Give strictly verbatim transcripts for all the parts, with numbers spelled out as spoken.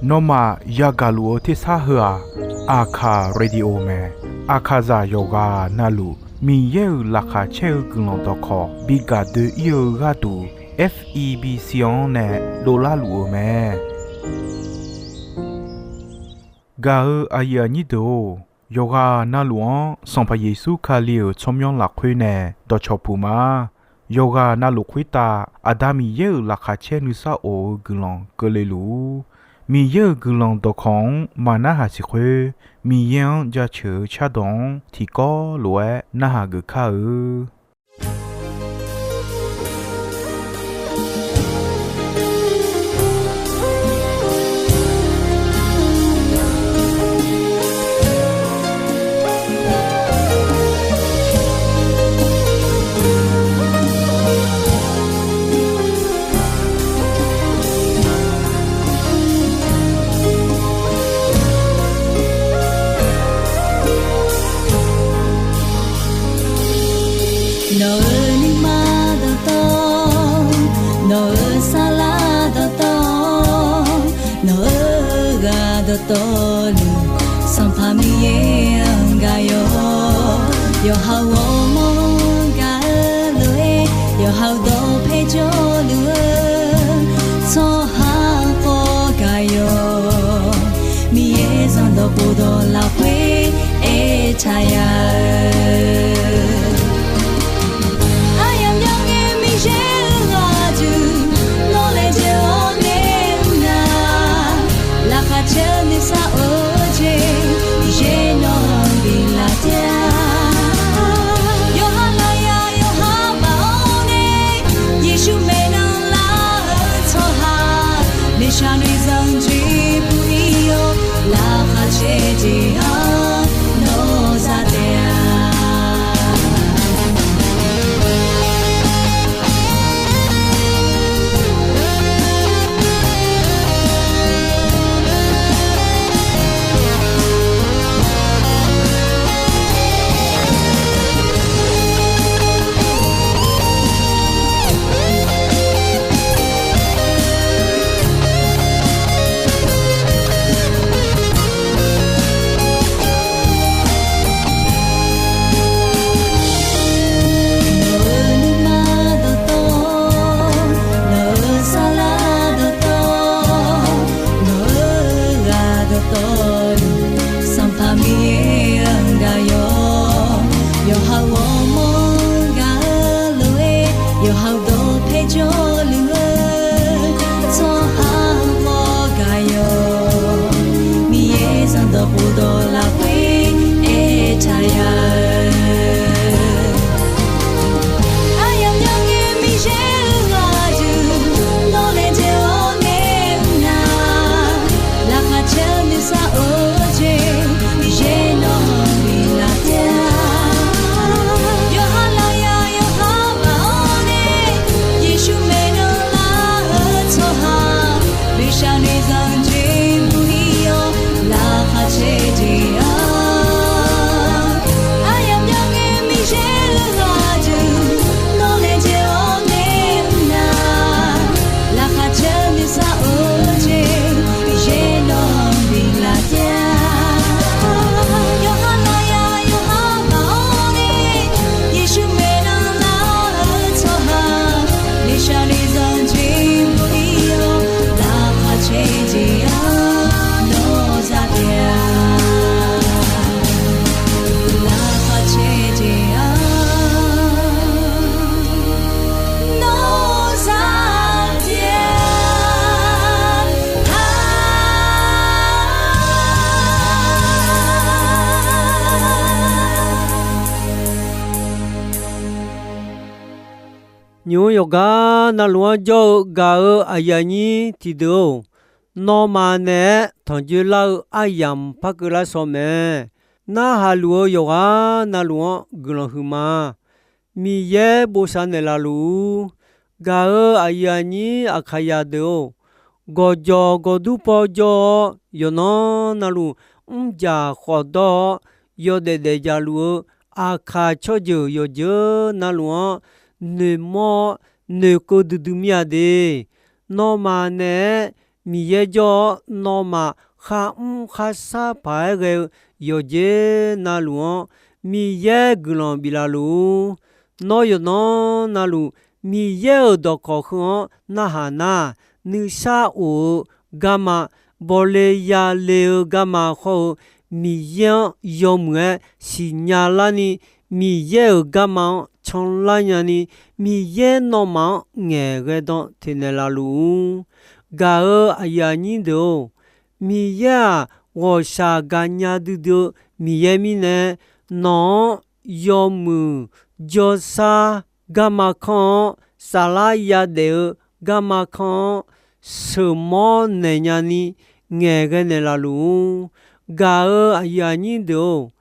Nawmaf yagaq luf-eu tersar heu-aq, Aqkaq Radio mae. Aqkaqzaq yawqghaq navluf Miqyaer-euq laqkhaq caer-eu guiqlanq dawqkawq bi gaq doe-ir-eu gharduq, F E B C-anr nae dovlar luf-eu mae. Gaq-eu aqyuif aqnyir deuq-or, yawqghaq navluf-anr Sanqpaq Yeqsur Kali-euq tsawrmyanr lafkhoer nae dawqcawq puq ma. Yawqghaq navluf khoertav Aqda Miqyaer-euq laqkhaq caer nuisar of-eu guiqlanq keuvle luf-ur. Miqyaer-euq guiqlanq dawqkawq-anr maqnarhaq siq khoer, Miqyaer-anr jaceuq-eu cardawq-anr tiqkawv lof-aer narhaq geuf kar-eu. Nawq-euq nuima dawqtawv, nawq-euq saflar dawqtawv, nawq-euq ghaq dawqtawvluf, Sanqpaq Miqyaer-anr gaq yawq. Yawqha-euq ghawrmawr-anr gaq-eu lof-aer, yawqha-euq dawqpae jawrluf-eu tsawrhaq khawf gaq yawq. Miqyaer zanqdawq khofdawq lafkhoer aertaq ya-eu, aryamq myangae Miqyaer-euq ghaq duq nawr laejae-awr nae mr nar, laqkhaq caer-eu nuisar of-eu jeq Miqyaer nawq-anr biflaf taef-a. Yawqha lafyaq yawqha baf-awr nae, Yeqsur maeqnan lar-eu tsawrhaq, noeqshaq noeqzanq jeq bui-ir-awr, laqkhaq caer jeq-anr nawr za taef-a. Nawq-euq nuima dawqtawv, nawq-euq saflar dawqtawv, nawq-euq ghaq dawqtawvluf, Sanqpaq Miqyaer-anr gaq yawq. Yawqha-euq ghawrmawr-anr gaq-eu lof-aer, yawqha-euq dawqpae jawrluf-eu tsawrhaq khawf gaq yawq. Miqyaer zanqdawq khofdawq lafkhoer aertaq ya-eu, aryamq myangae Miqyaer-euq ghaq duq nawr laejae-awr nae mr nar, laqkhaq caer-eu nuisar of-eu jeq Miqyaer nawq-anr biflaf taef-a. Yawqha lafyaq yawqha baf-awr nae, Yeqsur maeqnan lar-eu tsawrhaq, noeqshaq noeqzanq jeq bui-ir-awr, laqkhaq caer jeq-anr, aryamq myangae Miqyaer-euq ghaq duq nawr laejae-awr nae mr nar, laqkhaq caer-eu nuisar of-eu jeq Miqyaer nawq-anr biflaf taef-a. Yawqha lafyaq yawqha baf-awr nae, Yeqsur maeqnan lar-eu tsawrhaq, noeqshaq noeqzanq jeq bui-ir-awr, laqkhaq caer jeq-anr nawr za taef-a. Laqkhaq caer jeq-anr nawr za taef-a. Nymq-mr yawqgar navluf-anr jawr-eu gaq-eu aqyuif aqnyir tiqdeuq-or, nawmaf naeq-aer tanqjoe lar-eu aryamq par keuv lar shaw mae. Narhaq luf-eu yawqghaq navluf-anr guiqlanq huiqma. Miqyaer bosav naeqlaf luf-ur. Gaq-eu aqyuif aqnyir Aqkaqzaq deuq-or, gawqjawq gawqdur paw jawr-awr, yawqnan navluf mrjaq khawf dawr-awr, yawdaef daefdzaq luf-eu Aqkaq tsawrjeuq yawqjeuq navluf-anr noeqmawr-awr, noeqkeuv duidui mir-a de. Nawmaf naeq-aer Miqyaer jawr-awr, nawmaf kharmr kharshar paq-aer ghae-eu yawqjeq navluf-anr Miqyaer guiqlanq biflaf luf-ur. Nawr yawqnan navluf Miqyaer-euq dawqkawq heu-anr narhaq nar, nuisar of-eu garma, bawle yale-eu garma khawr-eu, Miqyaer-anr yawmuiq-aer siqnya larni, Miqyaer-euq garma-anr canlar nyani, Miqyaer nawmaf-anr ngaeqghae dan teqnaeq laf luf-ur. Gaq-euq aqyuif aqnyir deuq-or, Miqyaer-aq, ghawqshaq gaqnya duidui-eu Miqyaer mirnae, nawq-anr yawmuiq jawrshar garma kanr-anr, saflar yadaef-eu garma kanr-anr, sheuqmawr naeq nyani ngaeqghae naeqlaf luf-ur. Gaq-euq aqyuif aqnyir deuq-or,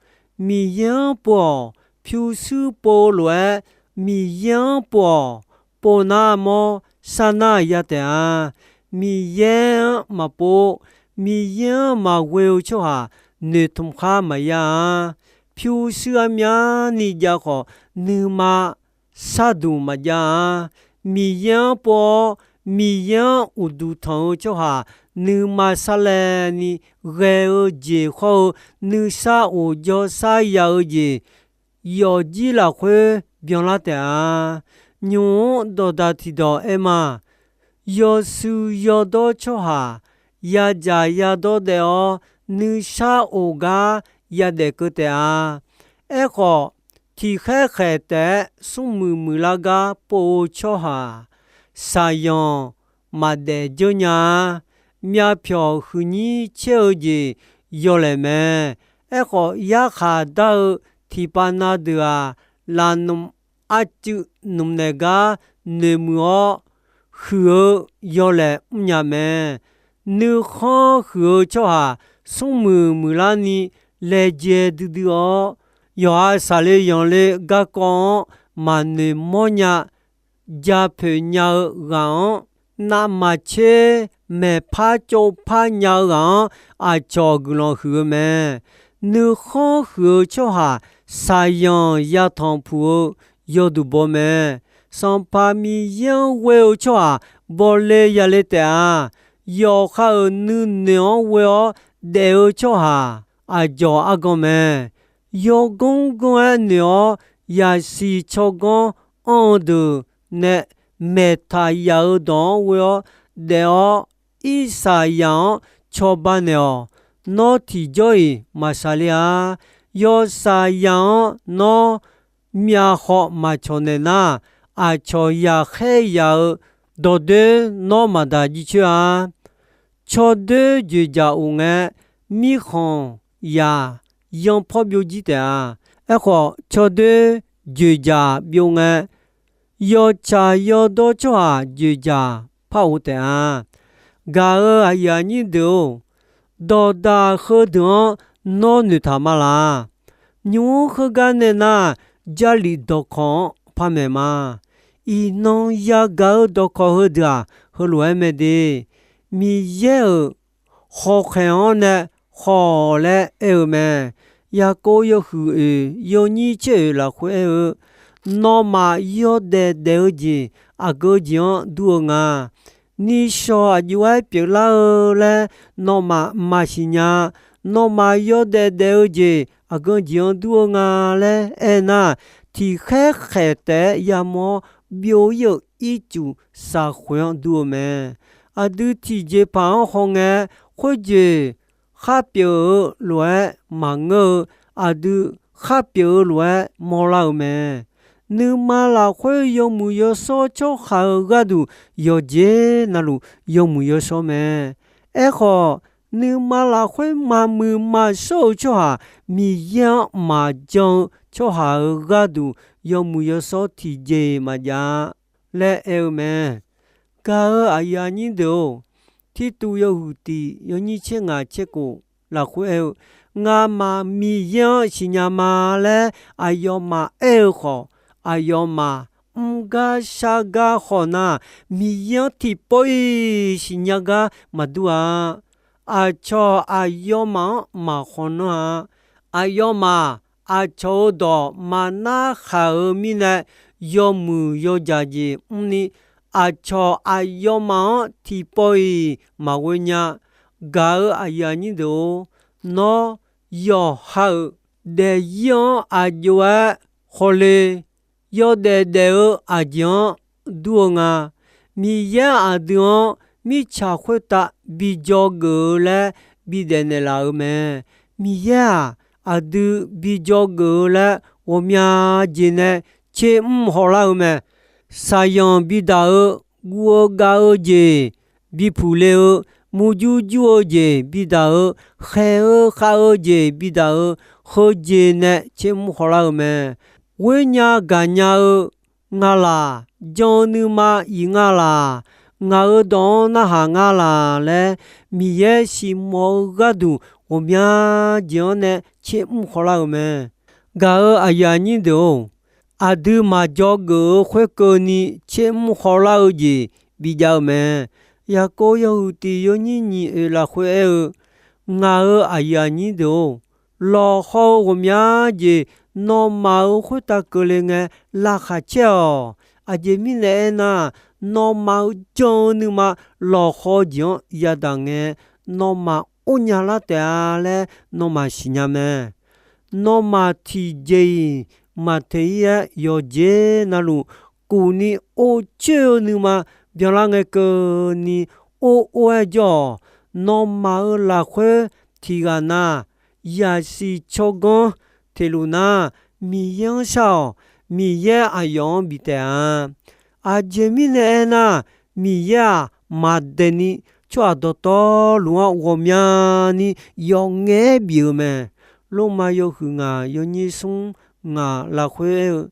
Miqyaer-anr pov-awq. Pyurshuir pov lof-aer Miqyaer-anr pov-awq. Pov nar mawr, sar nar ya taef-a. Miqyaer-anr maqpov, Miqyaer-anr maqghoe-eu tsawrhaq noeqtmq khar maqya-a. Pyurshuir armyavni jav khawf, nuima sharduq maqjav-a. Miqyaer-anr pov-awr, Miqyaer-anr uqduq tanq-eu tsawrhaq nuima sarlaevni ghae-eu jeq khawr-eu, nuisar of jawrshar ya-eu jeq yawfjir lafkhoer byanlar taef-a. Nymq-mr dawqdaq tiqdawq aer ma. Yawshuif yawdawr tsawrhaq yadzaq yadawr daef-awr, nuisar of gar yadaef keuv taef-a. Aerkhawf, tiqkhaer khaeq taef-aer smrmuiq muiqlar gar pov-eu tsawrhaq, shaqyanq maqdaef dzeur nya-a. Myavpyawq huiqnyir caer-eu jeq yawlaeq mae. Aerkhawf, yarkhaq dar-eu tiqpav na deuq-aq, lafnmq arcuiv nmq naeq gar noeqmuiq-awr, huiq-eu yawlaeq mrnya mae. Nuikhanr huiq-eu tsawrhaq smrmuiq muiqlarni laejae duidui-awr, yawqha saqle yanqle garkawv-anr maqnoeq mawrnya, japoeq nya-eu ghaq-anr, navmaqtser maeqpar tsovpar nya-eu ghaq-anr aqcawq guiqlanq huiq-eu mae. Nuikhanr huiq-eu tsawrhaq shaqyanq yatanq puq-eu yawduq baw mae. Sanqpaq Miqyaer-anr ghoe-eu tsawrhaq bawle yale taef-a. Yawqha-euq nuinoeq-anr ghoe-awr daef-eu tsawrhaq aqdzawq argan mae. Yawganr ganr-aer noeq-awr, yaqsiq tsawrganr anr-eu deuq nae maeqtaq yaf-euq dawq-anr ghoe-awr daef-awr, irsaqzaq-anr cawba naeq-awq. Nawr tiqjawr-iq maqsaqle-a. Yawshaqzaq-anr nawr myavkhawv maqcawq naeq nar, aqcawq yaqkhaer yaq-eu dawqdoer nawr maqdaq jircoer-a. Tsawrdoer joeqjaq of ngae, mirkhanq yaq yanpawr byovjir taef-a. Aerkhawf, tsawrdoer joeqjaq byov ngae, yawtsaq yawdawr tsawrhaq joeqjaq par of taef-a. Gaq-euq aqyuif aqnyir deuq-or, dawqdaq heudeuq-anr nawr noeqtaq ma laq. Nymq-mr heugar nae nar, Jarlif dawqkawq-anr par maeq ma. Iqnan yagaq-eu dawqkawq heudeuq-aq, heulof-aer mae de. Miqyaer-euq hawkhaeq-anr nae khawf laer aer-eu mae. Yaqkov yawhuiq oeq yawnyir tser oeq lafkhoer aer-eu, nawmaf yawdaef daef-eu jeq aqgeu jeq-anr dur-eu nga. Nishawq aqjox-aer pyeuflar-eu laer nawmaf maqsiq nya. Nawmaf yawdaef daef-eu jeq aqgeu jeq-anr dur-eu nga laer aernar, tiqkhaer khaeq taef-aer yamawr-awr byov-ir-euq ircuf saqkhoeq-anr dur-eu mae. Aqdui tiqjeqpaq-anr hawngae, khoerjeq kharpyeuf-eu lof-aer maqngeur-eu, aqdui kharpyeuf-eu lof-aer mawrlar-eu mae. Nuima lafkhoer yawmuiq yawshawr tsawrhaq-euq gharduq yawqjeq navluf yawmuiq yawshawr mae. Aerkhawf, nuima lafkhoer maqmuiq maqshawr-eu tsawrhaq, Miqyaer-anr maqjan-eu tsawrhaq-euq gharduq yawmuiq yawshawr tiqjeq-iq maqjav-a laer aer-eu mae. Gaq-euq aqyuif aqnyir deuq-or, Tirtuv yawhuiq tiq yawnyir tser ngaq tser kof lafkhoer aer-eu, ngamaf Miqyaer-anr siqnya ma laer aqyawfmaf aer-eu khawf, aqyawfmaf mr gar shar gar khawf nar, Miqyaer-anr tiqpawf-iq siqnya gar maqdur-a. Aqcawq aqyawfmaf-anr maqkhawf nanr-a. Aqyawfmaf aqcawq-euq dawq maqnar khaq-euq mirnae, yawmuiq yawjaq jeq mrni, aqcawq aqyawfmaf-anr tiqpawf-iq maqghoe nya. Gaq-euq aqyuif aqnyir deuq-or, nawr yawqha-euq daefzir-anr aq jov-aer khawle, yawdaef daef-eu aqjeq-anr dur-eu nga. Miqyaer aqdui-anr mirtsaq khoertav bi dzawgeuf-eu laer bidaef naeqlaf-euq mae. Miqyaer-aq, aqdui bi dzawgeuf-eu laer ghawqmya jeq nae tsermr hawlar-eu mae. Shaqzanq bidaq-eu, guv-eu gav-eu jeq bipuq le-eu, murjur jur-eu jeq bidaq-eu, khaeq-eu khav-eu jeq bidaq-eu, heujeq nae tsermr hawlar-eu mae. Ghoernya gaqnya-eu nga laq, jan-eu nuima iq nga laq, ngaq-euq dawq-anr narhaq nga laq laer, Miqyaer siqmawf-eu gharduq ghawqmya jeq-anr nae tsermr hawlar-eu mae. Gaq-euq aqyuif aqnyir deuq-or, aqdui maqdzawgeuf-eu khoerkeuvni tsermr hawlar-eu jeq bijav-eu mae. Yaqkov yawhuiq tiq yawnyir nyiq oeq lafkhoer aer-eu, Ngaq-euq aqyuif aqnyir deuq-or, lawqhaw-eu ghawqmya jeq nawmaf-euq khoertav keuvle ngae laqkhaq caer-awq. Aqjeq mirnae aernar, nawmaf-euq jan-eu nuima lawqhaw jeq-anr yadaq ngae, nawmaf or nya lar taef-a laer nawmaf siqnya mae. Nawmaf tiqjeq-iq maqteq-ir-aer yawqjeq navluf kufni or coer-eu nuima byanlar ngae keuvni or or-aer jawr-awq. Nawmaf-euq lafkhoer tiqghaq na yaqsiq tsawrganr teq luf nar, Miqyaer-anr shar-awq. Miqyaer aqyawf-anr bif taef-a. Aqjeq mirnae aernar, Miqyaer-aq, maqdaeqni tsawrhaq dawqtawvluf-anr ghawqmyani yawf ngaef-aer bif-eu mae. Lormav yawhuiq ngaq yawnyir smr ngaq lafkhoer aer-eu,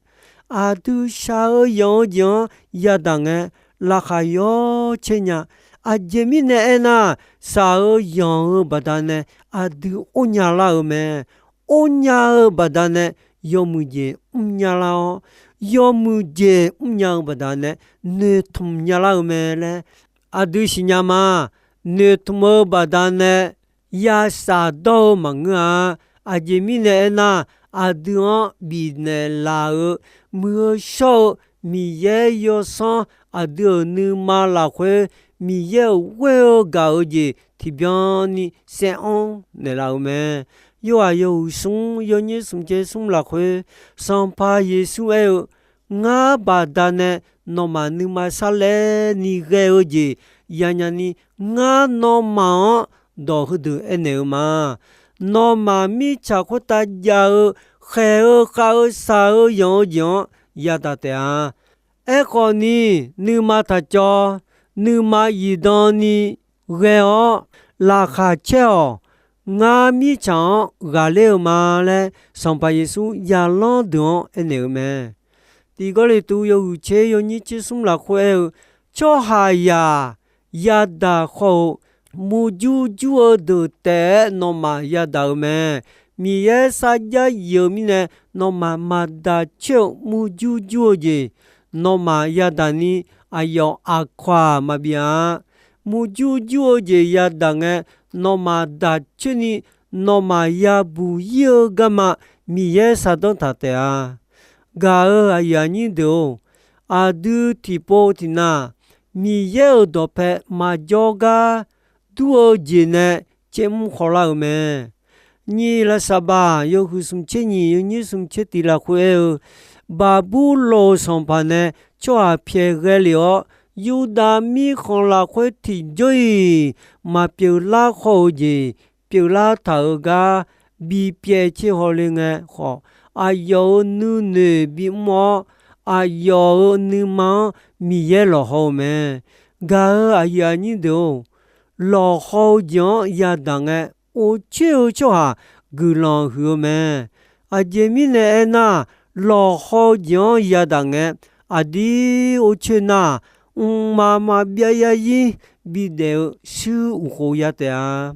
aqdui shaq-eu yanq-eu jeq-anr yadaq ngae, laqkhaq yawr caer nya. Aqjeq mirnae aernar, shaq-eu yanq-eu baqdanae aqdui or nya lar-eu mae. Or nya-eu baqdanae yawmuiq jeq mrnya lar-awr, yawmuiq jeq mrnya-eu baqdanae noeqtmq nya lar-eu mae laer aqdui siqnya ma. Noeqtmq-eu baqdanae ya shafdawr-eu maqngeur-a. Aqjeq mirnae aernar, aqdui-anr bifnaeq laf-eu, muiq-eu shawr-eu Miqyaer yawsanr aqdui-euq nuima lafkhoer Miqyaer-euq ghoer-eu gaq-eu jeq tiqbyan ni saeranr naeqlaf-eu mae. Yorhaq yawhuiq smr yawnyir smq caer smr lafkhoer, Sanqpaq Yeqsur aer-eu, Ngar baqdanae nawmaf nuima sarlaerni ghae-eu jeq yanya ni, ngar nawmaf-anr dawq heudeuq aernaeq-eu ma. Nawmaf mirtsaq khoertav jav-eu, khaeq-eu khav-eu shaq-eu yanq-eu jeq-anr yadaq taef-a. Aerkhawf ni, nuima taqcawv, nuima zifdan ni ghae-awr laqkhaq caer-awq. Ngar mirtsaq-anr ghaqler-eu ma laer Sanqpaq Yeqsur yalanr deuq-anr aernaeq-eu mae. Tiq Gawrliqtu yawhuiq tser yawnyir tser smr lafkhoer aer-eu, tsawrhaqzaq yadaq khawf-eu murjur jur-eu deuq taef-aer nawmaf yadaq-eu mae. Miqyaer sarjax yif-eu mirnae nawmaf maqdaq coer-eu murjur jur-eu jeq nawmaf yadaq ni aqyawf aqkawq-aq maqbif-a. Murjur jur-eu jeq yadaq ngae, nawmaf daq coer ni nawmaf yabuq ir-eu garma Miqyaer shardanr taq taef-a. Gaq-euq aqyuif aqnyir deuq-or, aqdui tiqpov tiqnav Miqyaer-euq dawqpae maqjawr gar dur-eu jeq nae caermr khawlar-eu mae. Nyiq lafsaqbaq yawhuiq smq tser nyiq yawnyir smq tser tiq lafkhoer aer-eu, Baqburloq-euq sanqpaq nae tsawrhaq pyaeq ghae lef-awr, Yurdav mirkhanq lafkhoer tiqjawr-iq maqpyeuf lar khawr-eu jeq pyeuflar taq-euq gar bipyaev tser hawle ngae khawf, aqyawf-euq nuinoeq bimr-awr, aqyawf-euq nuima-anr Miqyaer lawqhaw-eu mae. Gaq-euq aqyuif aqnyir deuq-or, lawqhaw-eu jeq-anr yadaq ngae, orcoer-eu tsawrhaq guiqlanq huiq-eu mae. Aqjeq mirnae aernar, lawqhaw-eu jeq-anr yadaq ngae, aqdir orcoer nar, mqmaq maqbyav yarzir bidaef-eu shuir uqkhof ya taef-a.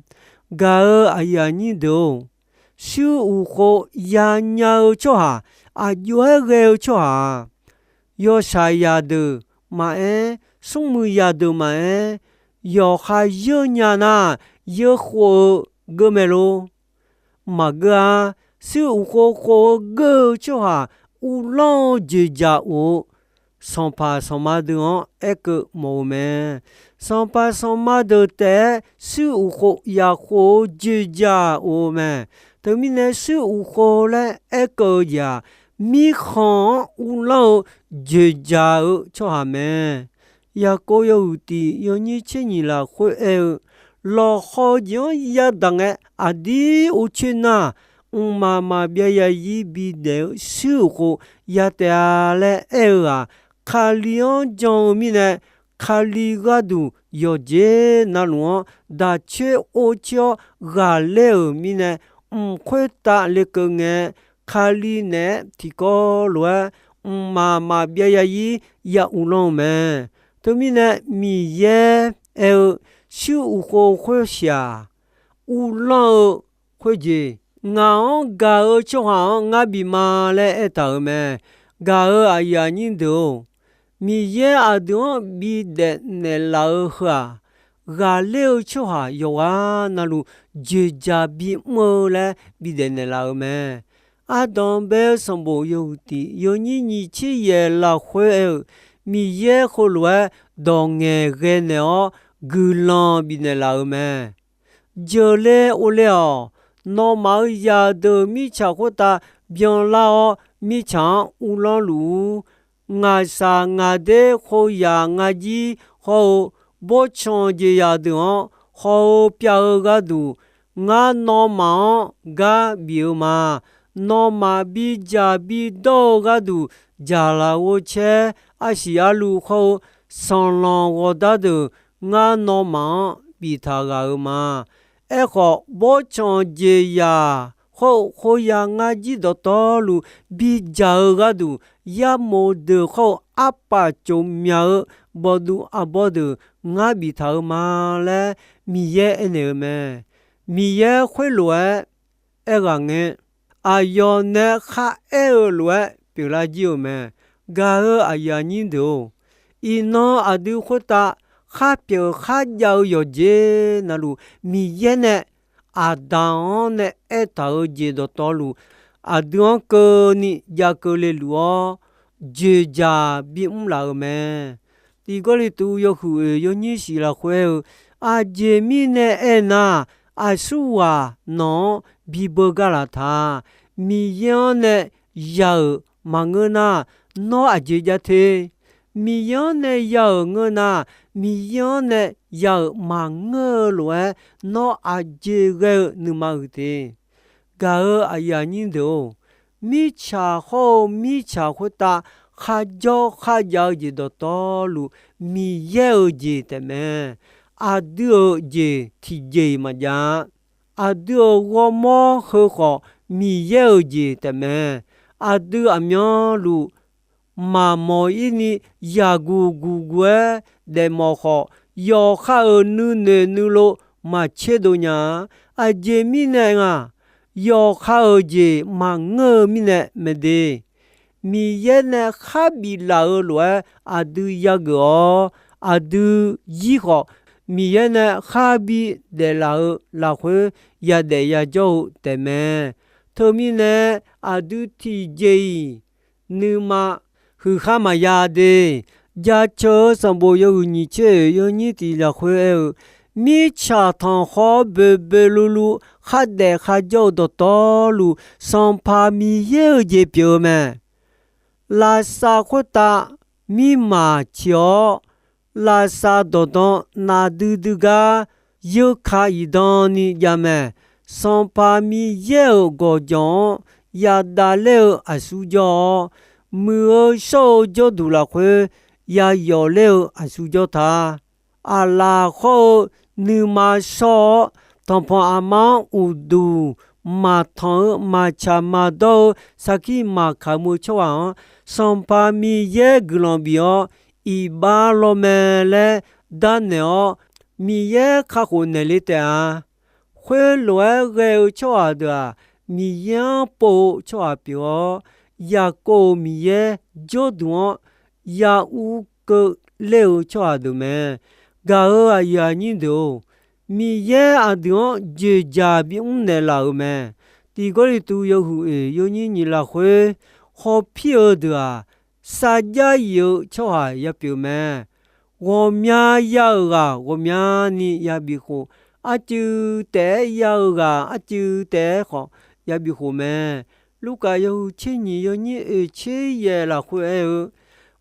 Gaq-euq aqyuif aqnyir deuq-or, shuir uqkhof yanya-eu tsawrhaq, aqjox-aer ghae-eu tsawrhaq-aq, yawshaq zaqdeuq maqaer, smrmuiq zaqdeuq maqaer, yawqha yeur nya nar, yeur khof-eu geur mae lor. Maqgeur-a. Shuir uqkhof khof-eu geur-eu tsawrhaq uvlanr-eu jeqjaq of-eu sanqpaq sanqma deuq-anr aerkeuv mawf-eu mae. Sanqpaq sanqma deuq taef-aer shuir uqkhof yaqkhof-eu joeqjaq of-eu mae. Teumirnae shuir uqkhof laer aerkeuv-eu jeq-aq, mirkhanq-anr uvlanr-eu joeqjaq-eu tsawrhaq mae. Yaqkov yawhuiq tiq yawnyir tser nyiq lafkhoer aer-eu, lawqhaw-eu jeq-anr yadaq ngae aqdir or coer nar, mqmaq maqbyav yazir bidaef-eu shuir uqkhof ya taef-a laer aer-eu-aq, Kali-anr jan-eu mirnae, Kali gharduq yawqjeq navluf-anr daq coer or coer-awr ghaqler-euq mirnae, mq khoertav lekeuv ngae, Kali naeq-aer tiqkawv lof-aer mqmaq maqbyav yazir ya uvlanr-eu mae. Teumirnae Miqyaer aer-eu, shuir uqkhof khoersiq-aq, uvlanr-eu khoerjeq, ngaq-anr gaq-eu tsawrhaq-anr ngar bif ma laer aertaq-euq mae. Gaq-euq aqyuif aqnyir deuq-or, Miqyaer aqdui-anr bidaef naeqlaf-eu heu-aq, ghaqler-eu tsawrhaq yawqghaq navluf joeqjaq bimr-eu laer bidaef naeqlaf-euq mae. Ardanq bae-eu sanqbof yawhuiq tiq yawnyir nyiq tser yaeq lafkhoer aer-eu, Miqyaer heulof-aer dawq ngaeqghae naeq-awr guiqlanq bifnaeq laf-euq mae. Jeuqle orle-awq. Nawmaf-euq zaqdeuq mirtsaq khoertav byanlar-awr, mirtsaq-anr uvlanr luf-ur. Ngaqshaq ngaqder khoeryaq ngarjir hawr-eu bawrtsanq jeqzaq deuq-anr haw-eu pyav-eu gharduq, ngar nawmaf-anr gar bif-eu ma. Nawmaf bidzaq bidawr-eu gharduq dzaqlaq ghovcaer arsiq arluv hawr-eu sanqlanq ghawqdar deuq, ngar nawmaf-anr biftaq ghaq-euq ma. Aerkhawf, bawrtsanq jeqzaq hawr-eu khoeryaq ngarjir dawqtawvluf bidzaq-eu gharduq, yarmof deuq hawr-eu arpaf tsofmyaq-eu bawduv arbawr deuq ngar biftaq-eu ma laer Miqyaer aernaeq-eu mae. Miqyaer khoerlof-aer aerghaq ngae, aqyawf nae kharaer-eu lof-aer pyeuflar jir-euq mae. Gaq-euq aqyuif aqnyir deuq-or, iqnan aqdui khoertav khar pyeuf kharjav-eu yawqjeq navluf, Miqyaer nae Aqdaq-anr nae aertaq-eu jeq dawqtawvluf, aqdui-anr keuvni jav keuvle luf-awr, joeqjaq bimr laf-euq mae. Tiq Gawrliqtu yawhuiq oeq yawnyir shif lafkhoer aer-eu, aqjeq mirnae aernar, aqsurghaq nawq-anr bibeu gar laf ta. Miqyaer-anr nae ya-euq maqngeur nar, nawr aqjeq jav te? Miqyaer-anr nae ya-euq ngeur nar, Miqyaer-anr nae ya-euq maqngeur-eu lof-aer, nawr aqjeq ghae-eu nuima huiq te. Gaq-euq aqyuif aqnyir deuq-or, mirtsaq hawr-eu mirtsaq khoertav kharjawr kharjav-eu jeq dawqtawvluf, Miqyaer-euq jeq taefmae. Aqdui-euq jeq tiqjeq-iq maqjav-a. Aqdui-euq ghawrmawr heu khawf, Miqyaer-euq jeq taefmae. Aqdui aqmyanluf maqmawq-ir ni yaqguq guqguq-aer daefmawf khawf, yawqha-euq nuinoeq nuilov maqtserdov nya-a. Aqjeq mirnae nga, yawqha-euq jeq maqngeur-eu mirnae mae de. Miqyaer nae khar biflaf-eu lof-aer aqdui yageuf-awr, aqdui yir khawf, Miqyaer nae khar bi daeflaf-eu lafkhoer yadaef yajawr-eu taefmae. Teumirnae, aqdui tiqjeq-iq nuima huiqkhar maqya de. Jaceuq-eu sanqbof yawhuiq nyiq tser oeq yawnyir tiq lafkhoer aer-eu, mirtsaq tanqkhawr boeqboeq luvluv khardaef kharjawr-eu dawqtawvluf, Sanqpaq Miqyaer-euq jeq pyeuf-eu mae. Lavsav khoertav mirmaf ciq-awr, lavsav dawqdan navdui dui gar yeuka iqdan ni jav mae. Sanqpaq Miqyaer-euq gawqjawq-anr yadavler-eu aqsur jawr-awr, muiq-eu shawr-eu jawrduq lafkhoer yayawf ler-eu aqsur jawr ta. Aqlaf hawr-eu nuima shawr-awr, tanqpanq aqma-anr uqduq maqtanq-eu maqtsaq maqdawr-eu sarkir maqkamq-eu tsawrhaq-anr, Sanqpaq Miqyaer guiqlanq bif-awr, iqbax lawmae laer darnaeq-awr, Miqyaer kakhof naeqle taef-a. Khoerlof-aer ghae-eu tsawrhaq deuq-aq, Miqyaer-anr pov-eu tsawrhaq pyeuf-awr, Yaqkov-euq Miqyaer jawrduq-anr ya ur keuvler-eu tsawrhaq deuq mae. Gaq-euq aqyuif aqnyir deuq-or, Miqyaer aqdui-anr joeqjaq bimr naeqlaf-euq mae. Tiq Gawrliqtu yawhuiq oeq yawnyir nyiq lafkhoer, hawpir-eu deuq-aq, sarjax yif-eu tsawrhaq ya pyeuf mae. Ghawqmya ya-euq ghaq ghawqmyani ya bifkhof, arcuiv taef-aer ya-euq ghaq arcuiv taef-aer khawf ya bifkhof mae. Lurkaf yawhuiq tser nyiq yawnyir oeq tser yaef lafkhoer aer-eu,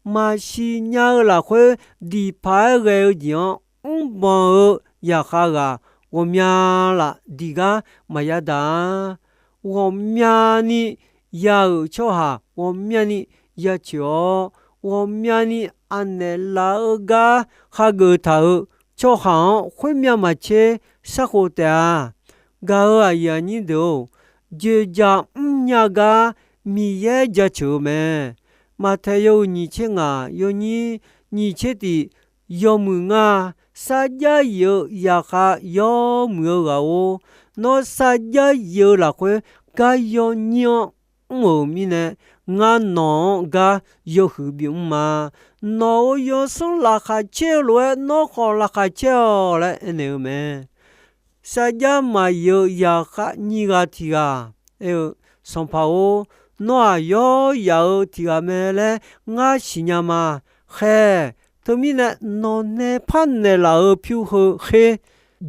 maqsiq nya-eu lafkhoer diqpaq-aer ghae-eu jeq-anr mrbanq-eu zaqkhav ghaq ghawqmya laf diq gar maqya daq-a. Ghawqmyani ya-euq tsawrhaq ghawqmyani ya coeq-awr, ghawqmyani aqnaeq laf-eu gar hageuf taq-euq tsawrhaq-anr khoermyav maqtser sarkhof taef-a. Gaq-euq aqyuif aqnyir deuq-or, dzoeqdzaq mrnya gar Miqyaer jaceuq-eu mae. Maqtaeq yawhuiq nyiq tser ngaq yawnyir nyiq tser tiq yawmuiq nga, sarjax yif-eu zaqkhav yawmuiq-eu ghaq-or, nawr sarjax yif-eu lafkhoer gar yawnyir-anr mr-euq mirnae, ngar nawq-anr gar yawhuiq bimr ma. Nawq-euq yawsanr laqkhaq caer-eu lof-aer nawr khawf laqkhaq caer-awq laer aernaeq-eu mae. Sarjax maqyif-eu zaqkhav nyiq ghaq tiq ghaq aer-eu, Sanqpaq-or, nawr-aq yawr yaf-eu tiq ghaq mae laer ngar siqnya ma. Khaer, teumirnae nawqnae par naeqlaf-euq pyur heu kher,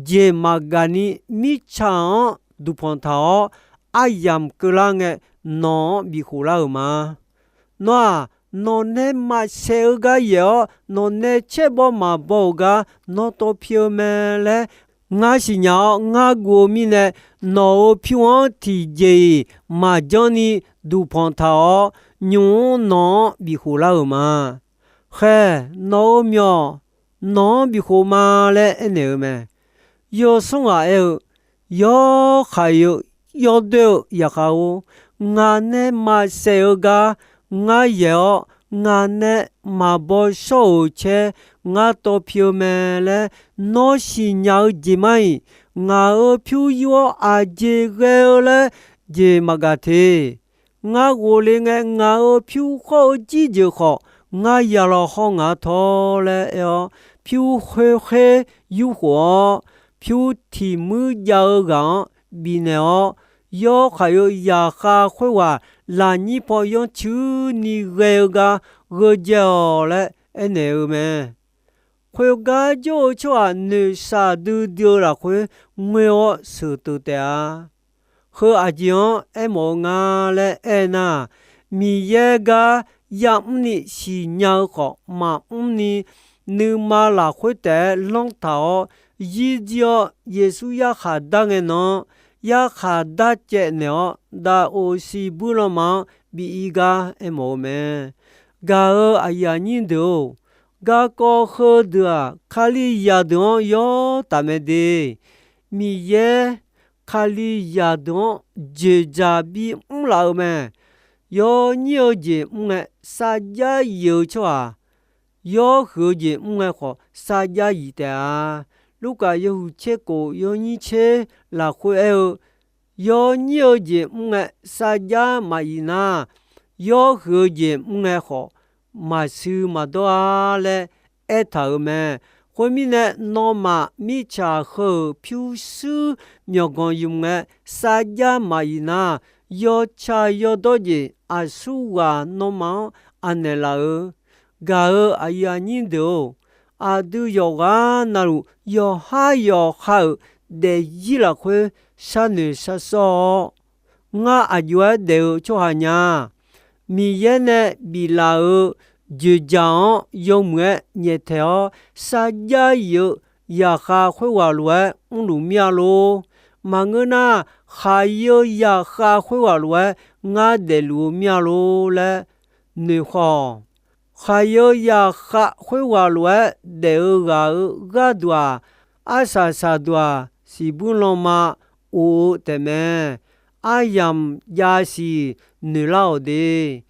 jeq maqgaq ni mirtsaq-anr duqpanq taq-awr, aryamq keuvlar ngae nawq-anr bifkhof lar-euq ma. Nawr-aq, nawqnae maqsaef-eu gar yaef-awr, nawqnae caer baw maqbaw-euq gar nawr tawv pi-eu mae laer ngar siqnya-awr ngar guv-eu mirnae, nawq-euq pyur-anr tiqjeq-iq maqjanr ni duqpanq taq-awr, nymq-mr nawq-anr bifkhof lar-euq ma. Khaer, nawq-euq myawq nawq-anr bifkhof ma laer aernaeq-eu mae. Yawsanr ghaq aer-eu, Yawr khaq-eu yawdoer-eu zaqkhav-or, ngaq nae maqsaef-eu gar ngar yaef-awr, ngaq nae maqbaw shawr-euq caer ngar tawv pi-eu mae laer nawr siqnya-eu jeq mar-iq, ngaq-euq pyur yur-awr aqjeq ghae-eu laer jeq maqgaq te. Ngar ghofle ngae, ngaq-euq pyur khawr-eu jirjeuq khawf, ngar ya law hawr ngaq-anr tawr laer aer-awr, pyur khoerkhaer yurkhof-awr, pyur tiq muir jav-eu ghaq-anr bifnaeq-awr, yawr khaq-eu zaqkhav khoerghaq lafnyir paw yanrcuir ni ghae-eu gar gheudzae-awq laer aernaeq-eu mae. Khoergar jawr-eu tsawrhaq noeqshaq duidui-eu lafkhoer ngoer-awr sheuqteuv taef-a. Heu aqjeq-anr aermawf-eu nga laer aernar, Miqyaer gar yamr ni siqnya-eu khawf maqmr ni, nuima lafkhoer taef-aer lanr taq-awr, yirjir-awr Yeqsur yarkhaq dar ngae nan-anr, yarkhaq dar caev naeq-awr, daqoq siqbuir lanma-anr bi ir gar aermawf-eu mae. Gaq-euq aqyuif aqnyir deuq-or, garkawv heudeuq-aq, Kalizaq deuq-anr yawr taf mae de. Miqyaer Kalizaq deuq-anr dzoeqdzaq bimr laf-eu mae. Yawnyir-eu jeq mr ngae, sarjax yif-eu tsawrhaq yawr huiq-eu jeq mr ngae khawf, sarjax yif taef-a. Lurkaf yawhuiq tser kof yawnyir tser lafkhoer aer-eu, yawnyir-eu jeq mr ngae, sarjax maqyif nar, yawr huiq-eu jeq mr ngae khawf, maqsui maqdawr-a laer aertaq-euq mae. Khoermirnae, nawmaf mirtsaq heu-euq pyurshuir myawqganq ymq ngae, sarjax maqyif nar, yawtsaq yawdawr jeq aqsurghaq nawmaf-anr anaeq laf-eu. Gaq-euq aqyuif aqnyir deuq-or, aqdui yawqghaq navluf yawqhar yawqha-euq daefzir lafkhoer sharnoeq sharsawr-awr, ngar aqjox-aer daef-eu tsawrhaq nya. Miqyaer nae biflaf-euq dzoeqdzaq-anr yawmuiq-aer nyaeftaeq-awr, sarjax yif-eu zaqkhav khoerghaq lof-aer mrluf mir-a lor. Maqngeur nar, khaqyi-eu zaqkhav khoerghaq lof-aer ngar daefluf-eu mir-a lor laer noeqkhawq. Khaqyi-eu zaqkhav khoerghaq lof-aer daef-eu ghaq-euq gharduq-aq, arsaq saqduq-aq, siqbuir lanma of-eu taefmae. Aryamq jav siq noeqlar-awq de.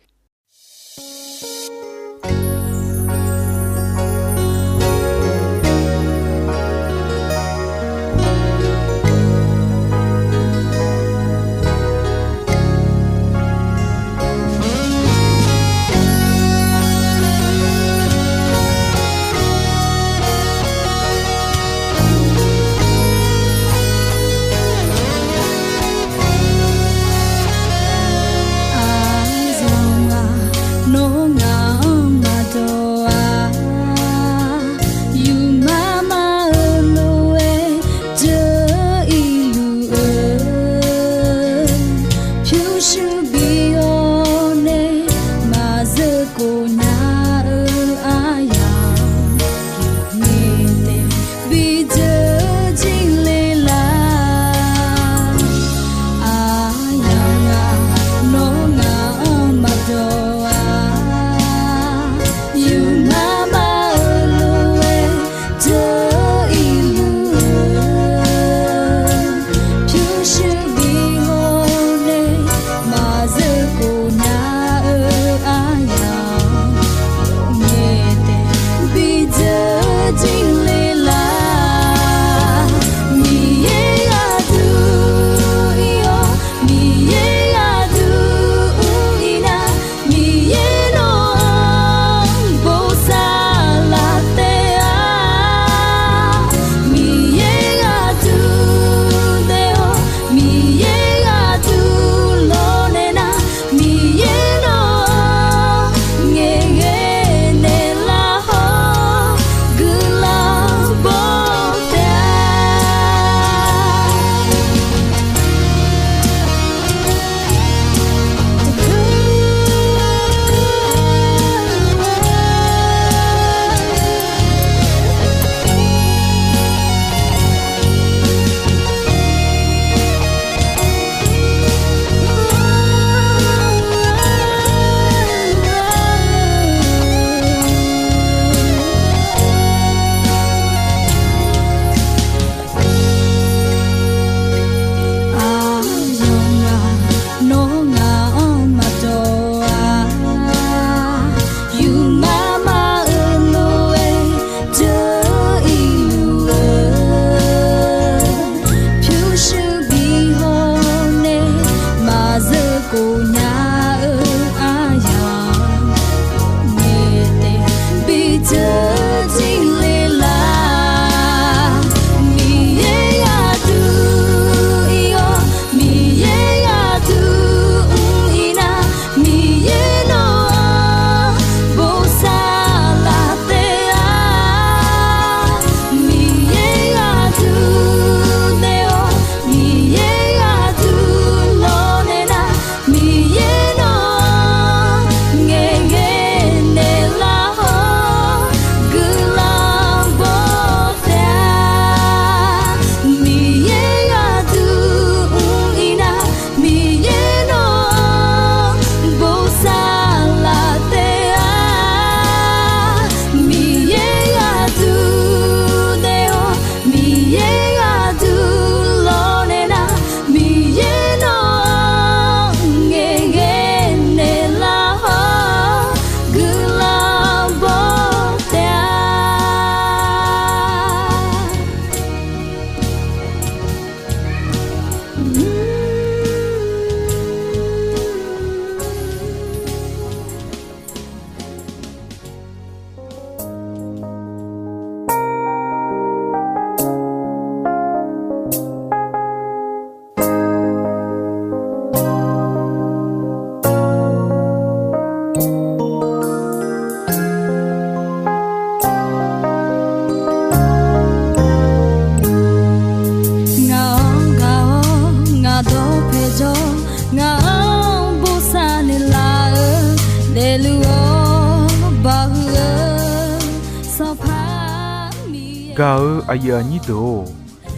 Gaq-eu aqyuif aqnyir deuq-or,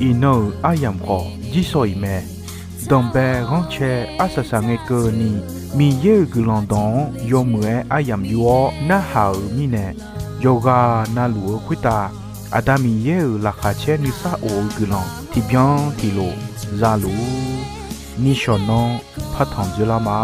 iqnan-euq aryamq khawf jirsawq iq mae. Danqbae ghanrcae arsaq saq ngae keuvni, Miqyaer-euq guiqlanq dawq-anr yawmuiq-aer aryamq yur-awr narhaq-euq mirnae, yawqghaq navluf-eu khoertav Aqda Miqyaer-euq laqkhaq caer nuisar of-eu guiqlanq tiqbyan tiqlof za luf-ur. Nishawq nanr partanq dzoerlar ma.